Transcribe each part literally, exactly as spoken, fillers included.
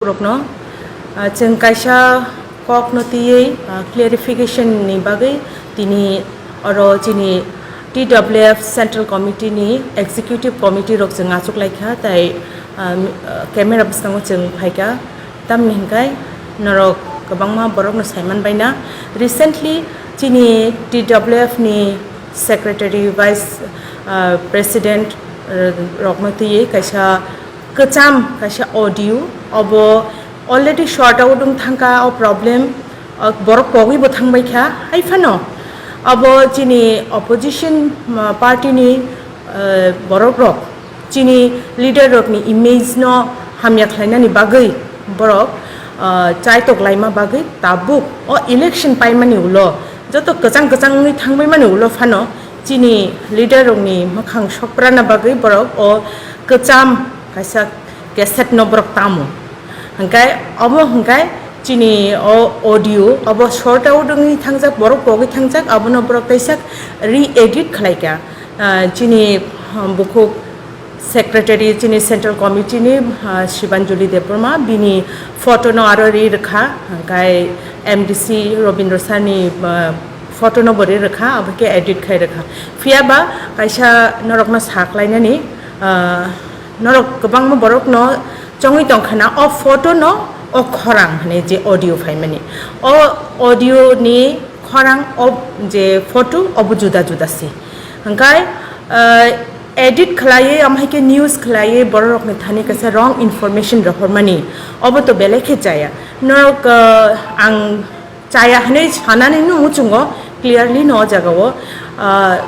Rokno, ah, chwng kaisa kokno twiwi, ah, clarification ni bagwi tini oro chini T W F Central Committee ni Executive Committee rok chwng achuk lai kha, tai, ah, camera bwskango chwng phai kha. Tamni hwnkhe norok kwbangma borokno saiman baina. Recently chini T W F ni Secretary, Vice, ah, President, ah, rokno twiwi kaisa kwcham kaisa audio, obo already sort out wng thangkha o problem, ah, borok pogwi bo thangbai kha. Hai phano obo chini opposition, ah, party ni, ah, borok rok chini leader rokni image no hamya khlainani bagwi borok, ah, chaitok laima bagwi tabuk o election paimani ulo joto kwchang kwchang wngwi thangbaimani ulo phano chini leader rokni mwkhang sokprana bagwi borok o kwcham kaisa cassette no borok tamo. Hwnkhe obo hwnkhe chini o audio obo sort out wngwi thangjak, borok pogwi thangjak, abono borok kaisa re-edit khlaikha. Ah, chini, ah, bukhuk secretary, chini central committee ni, ah, Shibanjali Debbarma, bini photo no aro ri rwkha, hwnkhe M D C Robindra Sani, ah, photo no bo ri rwkha, abo khe edit khai rwkha. Phiya ba kaisa norokno saklainani, ah, norok kwbangma borokno chongwi tongkha na, o photo no o khorang hwnwi je audio phaimani, o audio ni khorang o je photo obo juda juda se. Hwnkhe, ah, edit khlaiwi, omo hai khe news khlaiwi borok rokni thani kaisa wrong information rohormani, obo to belai khe chaya. Norok, ah, ang chaya hwnwi sanani no muchungo clearly no o jagao, ah,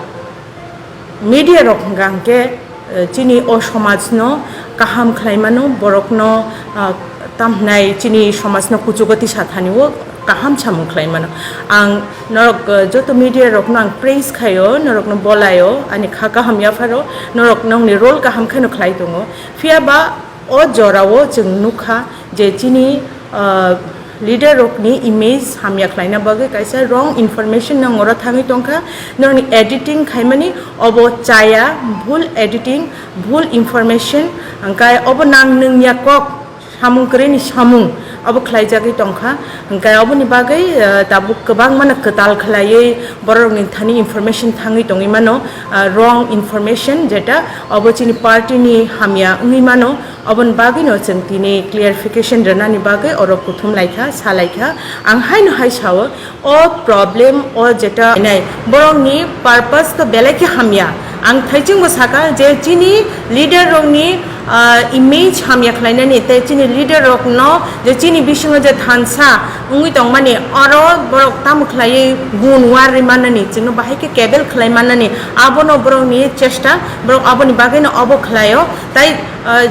media rok hwnkha hwnkhe, eh, chini o somajno kaham khlaimano, borokno, ah, tamhnai chini somajno kuchugo tisa thani o kaham samung khlaimano. Ang norok, eh, joto media rokno ang praise khaio, norokno bolaio, ani kha kaham yapharo, norok nongni role kaham kheno khlai tongo. Phiya ba o jorao chwng nukha je chini, ah, leader rokni image hamya khlaina bagwi kaisa wrong information nang oro thangwi tongkha, nongni editing khaimani obo chaya, bhul editing, bhul information, hwnkhe obo nang nungya kok, samung kwrwini samung obo khlaijagwi tongkha, hwnkhe oboni bagwi, ah, tabuk kwbangmano kwtal khlaiwi bororokni thani information thangwi tongwi mano, ah, wrong information, jeta obo chini party ni hamya wngwi mano. Oboni bagwino chwng tini clarification rwnani bagwi oro kuthum laikha, sa laikha. Ang haino hai sao, o problem, o jeta nai borokni purpose to belai khe hamya. Ang thaichingbo saka je chini leader rokni, ah, image hamya khlainani tei chini leader rokno je chini bisingo je thansa wngwi tongmani, oro borok tamo khlaiwi gun war ri mannani, chwngno bahai khe kebel khlai mannani, abono borokni chesta, borok aboni bagwino obo khlaio. Tai, ah,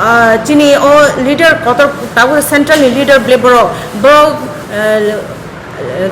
ah, chini o leader kotor tabuk central ni leader ble borok, borok, ah,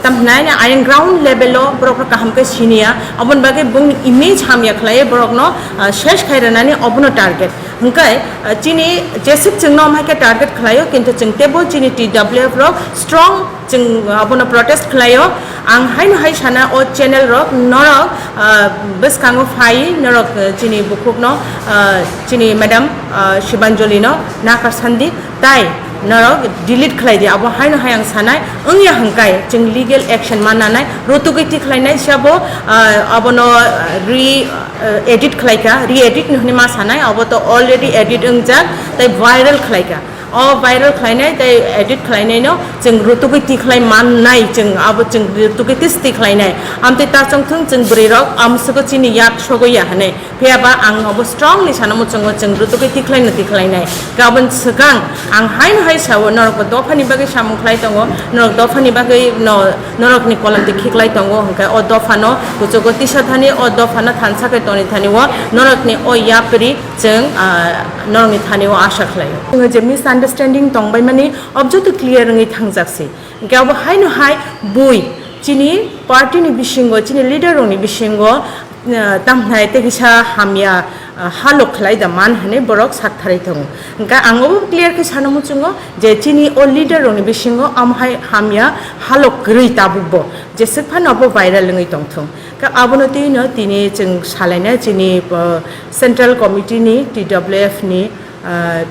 tam hwnai ayang ground level o borok rok kaham khe siniya, aboni bagwi bung image hamya khlaiwi borok no, ah, ses khai rwnani obono target. Hwnkhe, ah, chini jeswk chwngno omo hai khe target khlaio, kintu chwng teibo chini T W F rok strong chwng abono protest khlaio. Ang haino hai sana o channel rok norok, ah, bwskango phai norok, ah, chini bukhukno, ah, chini madam, ah, Shibanjali no nakar sandi tai norok delete khlai di. Abo haino hai ang sanai wngya hwnkhe chwng legal action mananai rutugwi tikhlainai sabo, ah, abono, ah, re, ah, edit khlaikha, re edit no hwnwi ma sanai, abo to already edit wngjak tai viral khlaikha. O viral khlainai tei edit khlainaino chwng rutugwi tikhlai mannai, chwng abo chwng rutugwi tis tikhlainai. Amtwi ta chongthwng chwng bwrwirok amswgo chini yak sogoya hwnwi. Phiyaba ang abo strongly sana muchungo chwng rutugwi tikhlaino tikhlainai. Gabon swkang ang haino hai sao, norokbo dophani bagwi samung khlai tongo, norok dophani bagwi no, norokni kolomtwi khiklai tongo, hwnkhe o dophano kuchugo tisa thani, o dophano thansa khe toni thani o norokni o yapri chwng, ah, norokni thani o asha khlaio. Chwng je misunderstanding tongbaimani, ob joto clear wngwi thangjak se. Hwnkhe abo haino hai bui chini party ni bisingo, chini leader rokni bisingo, ah, tamhnai tei kisa hamya, ah, halok khlai da man hwnwi borok sak tharwi tongo. Hwnkhe ang obo clear khe sana muchungo je chini o leader rokni bisingo amo hai hamya halok kwrwi tabukbo, jeswk phano abo viral wngwi tongthung. Khe abono twino tini chwng salaina chini, ah, Central Committee ni, T W F ni, ah,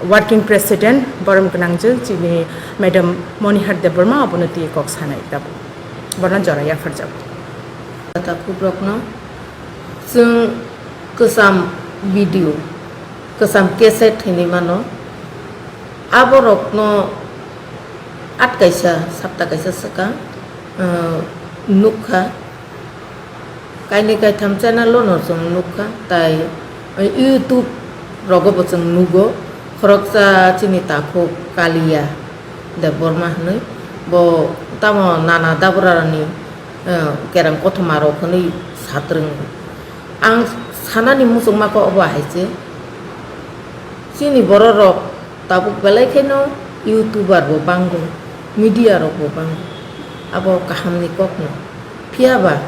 Working President borom gwnangjwk chini Madam Monihar Debbarma abono twi kok sanai tabuk. Bono jora yapharjago. Takhuk rokno chwng kwcham video, kwcham cassette hinwi mano. Aborokno at kaisa, sapta kaisa swkang, uh, nukha. Kainwi kaitham channel-o no chwng nukha, tai YouTube rogo bo chwng nugo. Khoroksa chini takhuk Kaliya Debbarma hwnwi, bo tamo nana dabrarani, eh, kereng kothoma rok hwnwi satrwng. Ang sanani muchungma khe obo hai se, chini borok rok tabuk belai kheno YouTuber bo bango, media rok bo bango, abo kahamni kokno. Phiya ba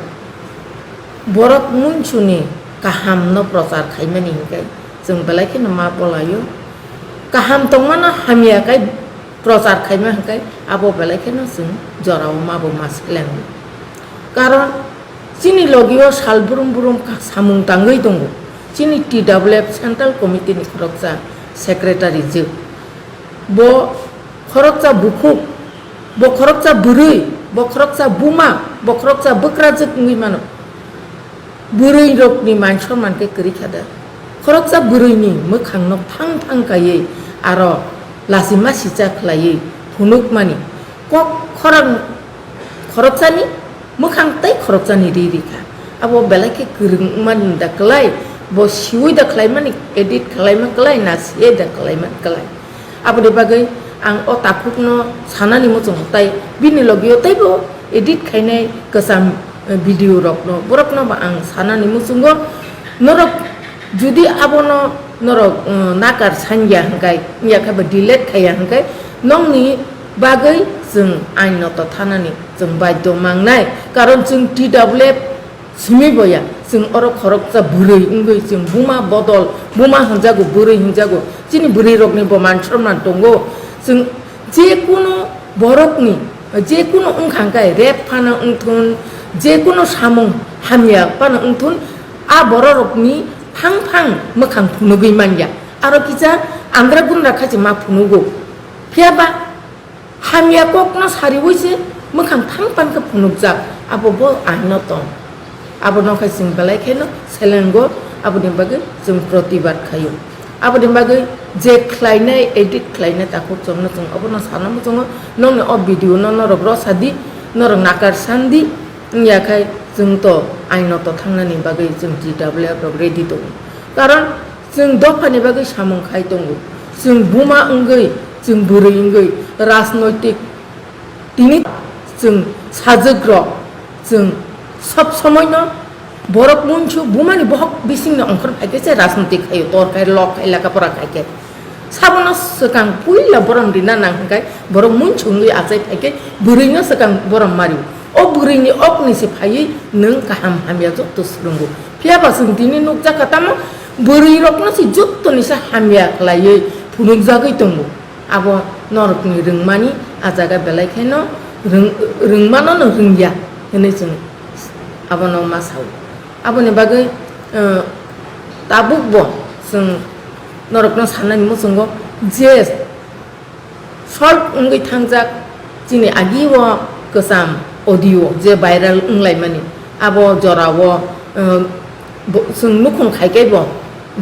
borok munsuni kahamno prochar khaimani hinkhe chwng belai kheno ma bolaio. Kaham tongmano hamya khe prochar khaima hinkhe abo belai kheno chwng jorao ma bo ma selengo. Karon chini logio sal brum brum ka-, samung tangwi tongo. Chini T W F Central Committee ni khoroksa secretary jwk. Bo khoroksa bukhuk, bo khoroksa bwrwi, bo khoroksa buma, bo khoroksa bwkrajwk wngwi mano. Bwrwi rokni man sonman khe kwrwi kha da. Khoroksa bwrwini mwkhangno phang phang kaiwi aro lachima sicha khlaiwi phunukmani kok khorang khoroksani mwkhang tei khoroksani ri ri kha. Abo belai khe kwrwng wngmani da kwlai, bo siwi da khlaimani, edit khlaima kwlai, na siwi da khlaima kwlai. Aboni bagwi ang o takhukno sanani muchungo, tai bini logio teibo edit khainai kwcham, eh, video rokno, borokno bo ang sanani muchungo. Norok judi abono norok, eh, nakar sanya hwnkhe, wngya khe bo delete khaiya hwnkhe, nokni bagwi chwng ain noto thanani chwng baidhyo mangnai, karon chwng T W F simi boya, chwng oro khoroksa bwrwi wngwi chwng buma bodol, buma hwnjago, bwrwi hwnjago, chini bwrwi rokni bo man sonman tongo. Chwng je kunu borokni, je kunu wngkha hwnkhe rape phano wngthun, je kunu samung hamya phano wngthun, a borok rokni phang phang mwkhang phunugwi manya. Aro kisa andra gundra khachi ma phunugo. Phiya ba hamya kokno sariwi se mwkhang phang phang khe phunukjak, abo bo aino tong. Abono khai chwng belai kheno selengo, aboni bagwi chwng protibad khaio. Aboni bagwi je khlainai, edit khlainai takhuk chwngno chwng obono sana muchungo, nokni o video no norok rwsa di, norok nakar san di, wngya khai chwng to aino to thangnani bagwi chwng T W F rok ready tongo. Karon chwng dophani bagwi samung khai tongo. Chwng buma wngwi, chwng bwrwi wngwi, rajnoitik tini chwng sajwk rok, chwng sob somoi no borok munsu bumani bohok bising no ongkhor phai khe se rajnoitik khaio, tor khai, lok khai, laka pora khai khe. Sabono swkang puila borom rina nang hwnkhe borok munsu wngwi achai phai khe bwrwi no swkang borom mario. O bwrwini okni se phaiwi nwng kaham hamya jotto swrwngo. Phiya ba chwng tini nukjakha tamo bwrwi rokno se jottoni se hamya khlaiwi phunukjagwi tongo. Abo norokni rwngmani a jaga belai kheno rwng-, rwngmano no rwngya hwnwi chwng abono ma sao. Aboni bagwi, eh, tabuk bo chwng norokno sanani muchungo je solve wngwi thangjak chini agi o kwcham audio je viral wnglaimani, abo jorao, eh, bo-, chwng nukhung khai khe bo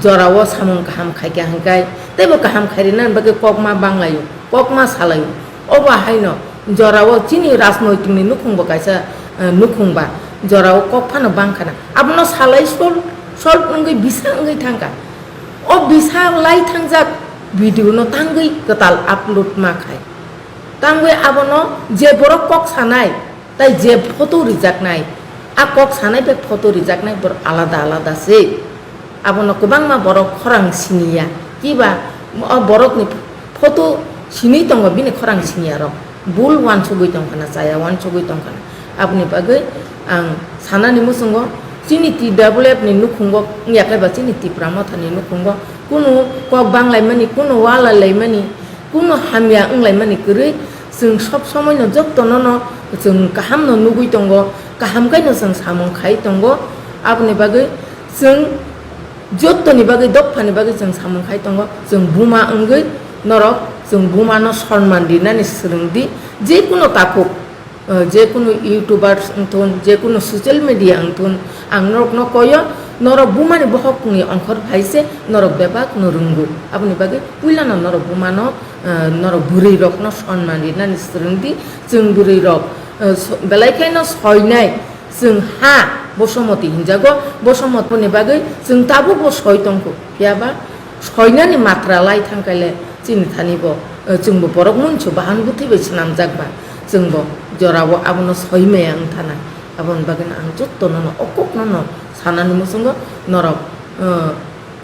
jorao samung kaham khai kha hwnkhe teibo kaham khai rina bagwi kokma banglaio, kokma salaio. Obo haino jorao chini rajnoitikni nukhung bo kaisa, eh, nukhung ba jorao kok phano bang khana. Abono salai sol, solve wngwi bisa wngwi thangkha. O bisa lai thangjak video no tangwi kwtal upload ma khai. Tangwi abono je borok kok sanai, tai je photo rijaknai, a kok sanai bai photo rijaknai borok alada alada se. Abono kwbangma borok khorang siniya, kiba o borokni photo sinwi tongo bini khorang siniya rok. Bul uansugwi tongkha na, chaya uansugwi tongkha na. Aboni bagwi ang sanani muchungo chini T W F ni nukhungo wngya khe ba chini Tipra Motha ni nukhungo kunu kok banglaimani, kunu walalaimani, kunu hamya wnglaimani kwrwi chwng sob somoi no jotto no no chwng kaham no nugwi tongo, kaham khe no chwng samung khai tongo. Aboni bagwi chwng Jottoni bagwi, dophani bagwi chwng samung khai tongo, chwng buma wngwi norok chwng bumano sonman rinani swrwng di, je kuno takhuk, eh, je kuno YouTubers wngthun, je kuno social media wngthun, ang norokno koyo, norok bumani bokhokni ongkhor phai se norok bebakno rwngo. Aboni bagwi puilano norok bumano, eh, norok bwrwirokno sonman rinani swrwng di, chwng bwrwirok, eh, so-, belai kheno soinai. Chwng ha Bosomoti hinjago, Bosomotini bagwi chwng tabukbo soi tongkhu, phiyaba soinani matra lai thangkhaile chini thani bo, eh, chwngbo borok munsu bahan bwtwi bai swnamjak ba, chwngbo jorao abono soi maya wng thana. Aboni bagwino ang jottono no, o kokno no sanani muchungo norok, eh,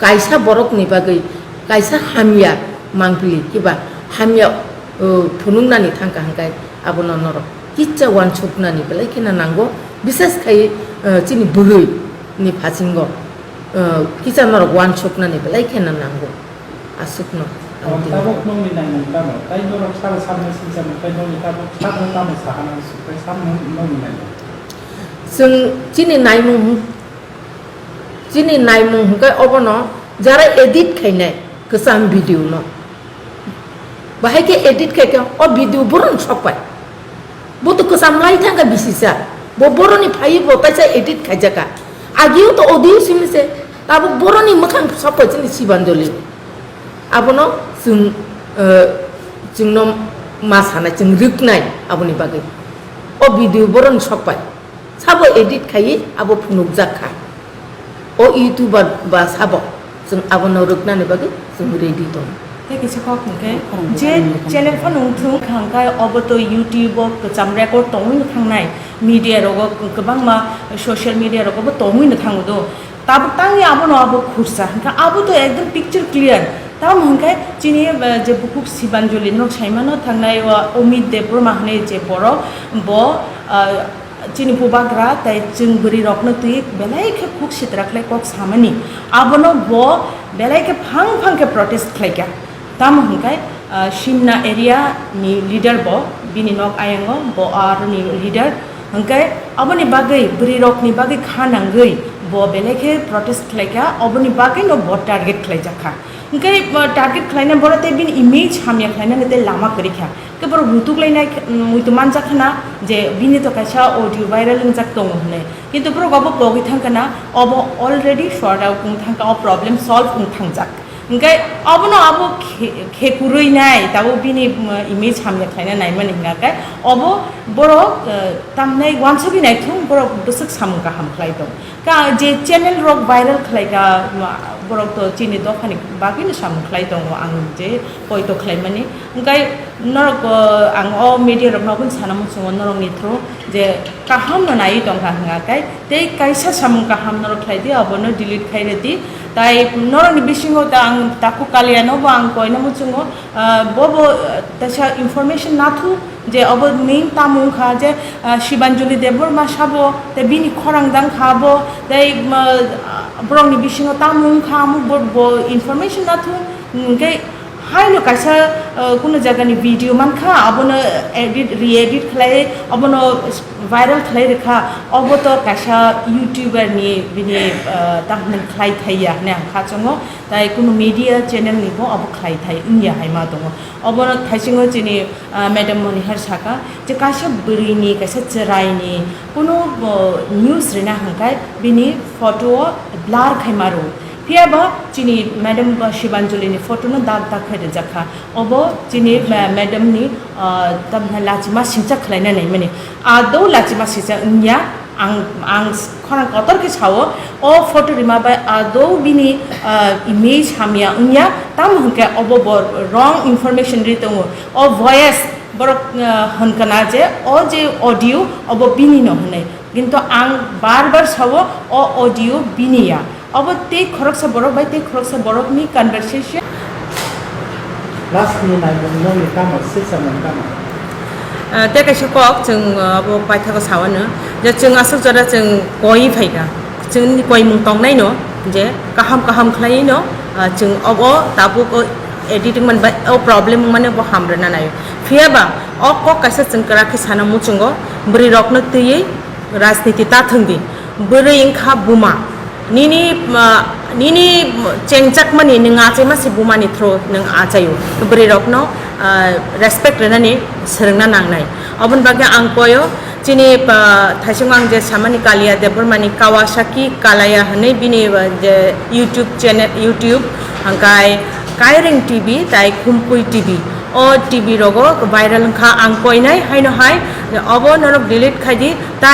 kaisa borokni bagwi kaisa hamya mangpili kiba hamya, uh, phunuknani thangkha hwnkhe abono norok kisa uansuknani belai kheno nango, bises khai, uh, chini bwrwi ni phasingo, uh, kisa norok uansuknani belai kheno nango. Aswkno ang tini. Tabuk nokni naimung tamo? Tai norok sabo sakno sinchamo, tai nokni tabuk sakno tamo sahana, sukha sakno nokni naimung. Chwng chini naimung Chini naimung hwnkhe obono jara edit khainai kwcham video no. Bahai khe edit khaikhe o video boroni sokpai. Bo to kwcham lai thangkha bisisa. Bo boroni phaiwi bo taisa edit khaijaka. Agio to audio simi se, tabuk boroni mwkhang sokpai chini Sibanjoli. Abono chwng, eh, chwngno ma sanai, chwng rwknai aboni bagwi. O video boroni sokpai. Sabo edit khaiwi abo phunukjak kha. O YouTuber ba sabo, chwng abono rwknani bagwi chwng ready tongo. Tei kisa kok hwnkhe, je channel phano wngthung kha hwnkhe obo to YouTube o kwcham record tongwi no thangnai, media rogo kwbangma social media rogo bo tongwi no thango do. Tabuk tangwi abono abo khursa hwnkhe abo to ekdom picture clear. Tamo hwnkhe chini, eh, je bukhuk Sibanjali norok saimano thangnai o Amit Debbarma hwnwi je borok bo, ah, chini bubagra tei chwng bwrwi rokno twi belai khe khuk sitra khlai kok samani, abono bo belai khe phang phang khe protest khlaikha. Tamo hwnkhe, ah, Simna area ni leader bo, bini nok ayango bo aroni leader, hwnkhe aboni bagwi bwrwi rokni bagwi kha nangwi bo belai khe protest khlaikha, oboni bagwi no bo target khlaijakha. Hwnkhe, uh, target khlaina borok tei bini image hamya khlainani tei lama kwrwi kha. Khe borok rutuk lainai khe, um, muitu manjak khna je bini to kaisa audio viral wngjak tongo hwnwi. Kintu borok obo pogwi thang khna, obo already sort out wng thang kha, o problem solve wng thangjak. Hwnkhe obono abo khe-, khe kwrwi nai, tabuk bini, um, image hamya khlaina naimani hwnkha khe obo borok, uh, tamnai uansugwi naithung, borok bwswk samung kaham khlai tong. Ka je channel rok viral khlai ka, ma, borok to chini dophani bagwi no samung khlai tongo, ang je poito khlai mani. Hwnkhe norok, o, ang o media rok no aboni sana muchungo norok ni through je kaham no naiwi tong kha hwnga khe tei kaisa samung kaham norok khlai di, abo no delete khai rw di. Tai norok ni bisingo ta ang takhuk Kalia no bo ang koina muchungo, ah, bo bo, ah, taisa information nathuk. Je obo name tamo wngkha je, ah, Sibanjali Debbarma sabo, tei bini khorang dang kha bo, tei, ah, borokni bisingo tamo wngkha, amo bo, bo information nathung, hwnkhe haino kaisa, ah, kuno jagani video mankha, abono edit, re-edit khlai, abono viral khlai rwkha, obo to kaisa YouTuber ni bini, ah, tamo khlai thai ya hwnwi ang kha chongo, tai kuno media channel ni bo obo khlai thai wngya hai ma tongo. Obono thaisingo chini, ah, Madam Monihar saka je kaisa bwrwini, kaisa chwraini kuno, bo, news rina hwnkhe bini photo o blur khai maro. Phiya ba chini Madam, bo, Sibanjali ni photo no dak dak khai rijak kha. Obo chini, ma-, madam ni, ah, tamni lachima singcha khlaina naimani. Adou lachima singcha wngya. Ang, ang khorang kotor khe sao, o photo rima bai adou bini, ah, image hamya wngya, tamo hwnkhe obo bo wrong information ri tongo. O voice borok, ah, hwnkha na je o je audio obo bini no hwnwi, kintu ang bar bar sao o audio bini ya. Obo tei khoroksa borok bai tei khoroksa borokni conversation. Last ni naimung nokni tamo, sixth among tamo? Ah, tei kaisa kok chwng, ah, abo paithago sawano je chwng aswk jora chwng koi phaikha, chwngni koimung tongnaino je kaham kaham khlaiwi no, ah, chwng obo tabuk o editing man bai o problem wngmani bo ham rwna naio. Phiya ba o kok kaisa chwng kwrak khe sana muchungo, bwrwi rokno twiwi rajniti ta thwng di, bwrwi wngkha buma. Nini, ah, nini chengchakmani nwng achaima se bumani through nwng achaio. Bwrwi rokno, ah, respect rwnani swrwngna nangnai. Oboni bagwi ang koyo chini, ah, thaisungo ang je samani Kalia Debbarmani Kawasaki Kalaya hwnwi bini, ah, je YouTube channel, YouTube hwnkhe Kairing T V tai Khumpui T V. O T V rogo viral wngkha ang koinai haino hai obo norok delete khaidi tai